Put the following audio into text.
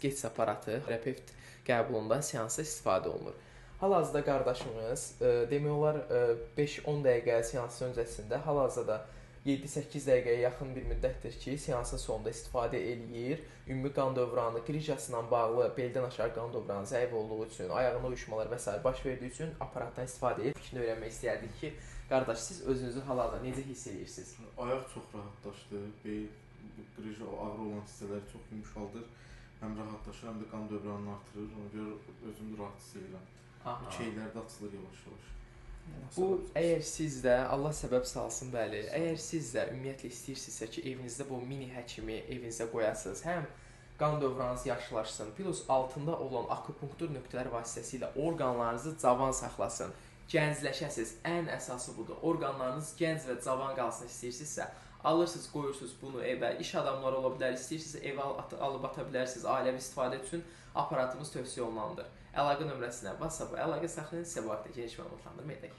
Getts aparatı terapevt qəbulunda seansda istifadə olunur. Hal-hazırda qardaşımız demək olar 5-10 dəqiqə seans öncəsində, hal-hazırda 7-8 dəqiqəyə yaxın bir müddətdir ki, seansın sonunda istifadə eləyir. Ümumi qan dövranı, qrıjasına bağlı beldən aşağı qan dövranı zəif olduğu üçün, ayağında uyuşmalar və sair baş verdiyi üçün aparatdan istifadə edir. Fikrini öyrənmək istəyərdik ki, qardaş, siz özünüzü hal-hazırda necə hiss edirsiniz? Ayaq çox rahatlaşdı, bel, qrıja, ağrı olan hissələri çox yumşaldır. Həm rahatlaşır, həm də qan dövranını artırır. Ona görə özümü rahat hiss edirəm. Şeylər də açılır yavaş-yavaş. Bu, əgər siz də, Allah səbəb salsın, bəli, əgər siz də ümumiyyətlə istəyirsinizsə ki, evinizdə bu mini həkimi evinizə qoyasınız, həm qan dövranınız yaxşılaşsın, plus altında olan akupunktur nöqtələr vasitəsilə orqanlarınızı cavan saxlasın, gəncləşəsiniz, ən əsası budur. Orqanlarınız gənc və cavan qalsın istəyirsinizsə, alırsınız, qoyursunuz bunu evə, iş adamları ola bilər, istəyirsiniz evə alıb ata bilərsiniz, ailəvi istifadə üçün aparatımız tövsiyə olunandır. Əlaqə nömrəsinə WhatsApp-a əlaqə saxlayın, sizə bu haqda geniş məlumatlandırma edək.